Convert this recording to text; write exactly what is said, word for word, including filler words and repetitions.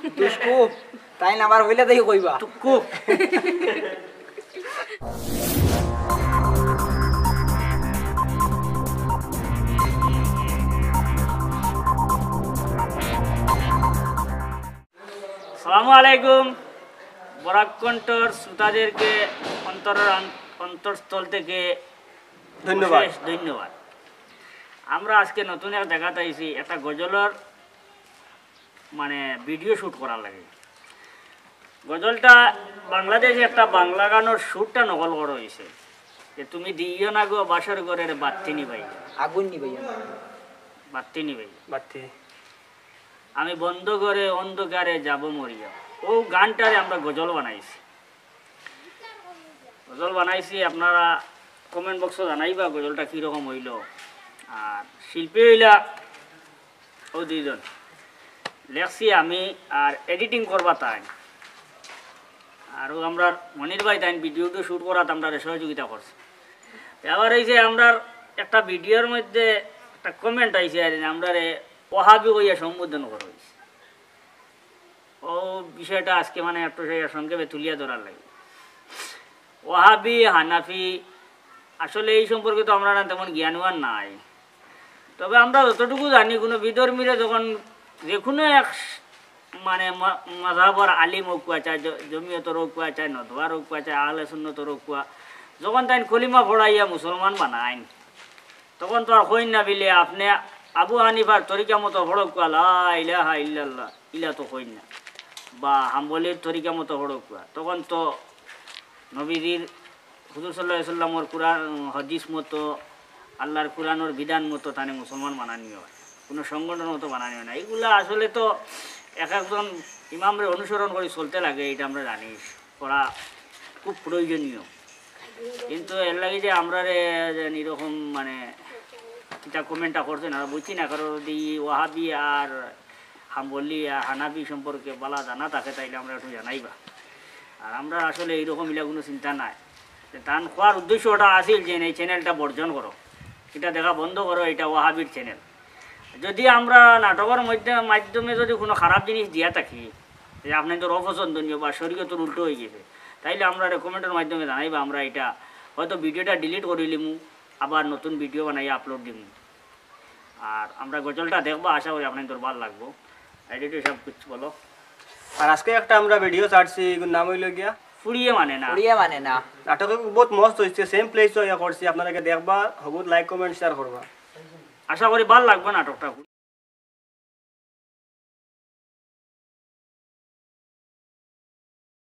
দুষ্কু, তাইন আমার হইলে দেখি কইবা। টুকু। আসসালামু আলাইকুম। বরাক কণ্ঠর শ্রোতাদেরকে অন্তরের আন- অন্তরস্থল থেকে ধন্যবাদ। অশেষ ধন্যবাদ। আমরা আজকে নতুন এক জাগাত আইছি, একটা গজলর মানে ভিডিও শুট করার লাগি। গজলটা বাংলাদেশে একটা বাংলা গানর সুরটা নকল করা হয়েছে, যে তুমি দিও না গো বাসর ঘরের বাত্তি নিবাইয়া। আগুন নিবাইয়া। বাত্তি নিবাইয়া। বাত্তি। আমি বন্ধ ঘরে অন্ধকারে যাব মরিয়া। ও গানটারে আমরা গজল বানাইছি। গজল বানাইছি, আপনারা কমেন্ট বক্সো জানাইবা গজলটা কীরকম হইল। আর শিল্পী হইলা ও দুইজন, লেখছি আমি আর এডিটিং করবা তাইন। আর ও আমরার মনির ভাই তাইন ভিডিওটা শুট করাত আমরারে সহযোগিতা করছে। আবার এই যে আমরার একটা ভিডিওর মধ্যে একটা কমেন্ট আইছে আর আমরারে ওহাবি কইয়া সম্বোধন করা হয়েছে। ও বিষয়টা আজকে মানে একটু সেই সংক্ষেপে তুলিয়া ধরার লাগে। ওহাবি, হানাফি, আসলে এই সম্পর্কে তো আমরা না তেমন জ্ঞানবান নাই। তবে আমরা যতটুকু জানি, কোনো বিধর্মীরে যখন যে কোনো এক মানে ম- মাযহাবর আলিম হউক্কা, চাই জ- জমিয়তর হউক্কা, চাই নদওয়ার হউক্কা, চাই আহলে সুন্নতর হউক্কা, যখন তাইন কলিমা পড়াইয়া মুসলমান বানাইন, তখন তো আর কইন না বিলে আপনে আবু হানিফার তরিকা মতো পড়উক্কা, লা ইলাহা ইল্লাল্লাহ, ইলা তো কইন না, বা হাম্বলির তরিকা মতো পড়উক্কা। তখন তো নবীজির হুজুর সাল্লাল্লাহু আলাইহি সাল্লামর কুরআন, হাদিস মতো, আল্লাহর কুরআনর বিধান মতো তানে মুসলমান বানানি হয়, কোনো সংগঠন মতো বানানি হয় না। এগুলা আসলে তো এক একজন ইমামরে অনুসরণ করে চলতে লাগে, এটা আমরা জানি, করা খুব প্রয়োজনীয়। কিন্তু এর লাগি যে আমরারে যেন এরকম মানে কিতা কমেন্টটা করছেন, আর বুঝছি না, কারণ যদি ওয়াহাবি আর হাম্বলি আর হানাফি সম্পর্কে বালা জানা থাকে, তাইলে আমরা একটু জানাইবা। আর আমরা আসলে এইরকম ইলা কোনো চিন্তা নাই। যে তান খোয়ার উদ্দেশ্য ওটা আছিল যে এই চ্যানেলটা বর্জন করো, এটা দেখা বন্ধ করো, এটা ওয়াহাবির চ্যানেল। যদি আমরা নাটকর মধ্যে মাধ্যমে যদি কোনো খারাপ জিনিস দিয়া থাকি, যে আপনাদের অপছন্দনীয় বা শরীয়তর উল্টো হয়ে গেছে, তাইলে আমরা কমেন্টের মাধ্যমে জানাইবা, আমরা এটা হয়তো ভিডিওটা ডিলিট করে লিমু, আবার নতুন ভিডিও বানাই আপলোড দিমু। আর আমরা গজলটা দেখবা, আশা করি আপনাদের ভালো লাগবো। এডিটর সব কিছু বলো। আর আজকে একটা আমরা ভিডিও ছাড়ছি, এগুর নাম হইল গিয়া ফুড়িয়ে মানে না। উড়িয়া মানে না। নাটক বহুত মস্ত হয়েছে, সেম প্লেস ইয়া করছি, আপনারা দেখবা, হবুত লাইক কমেন্ট শেয়ার করবা। আশা করি ভালো লাগবে নাটকটা।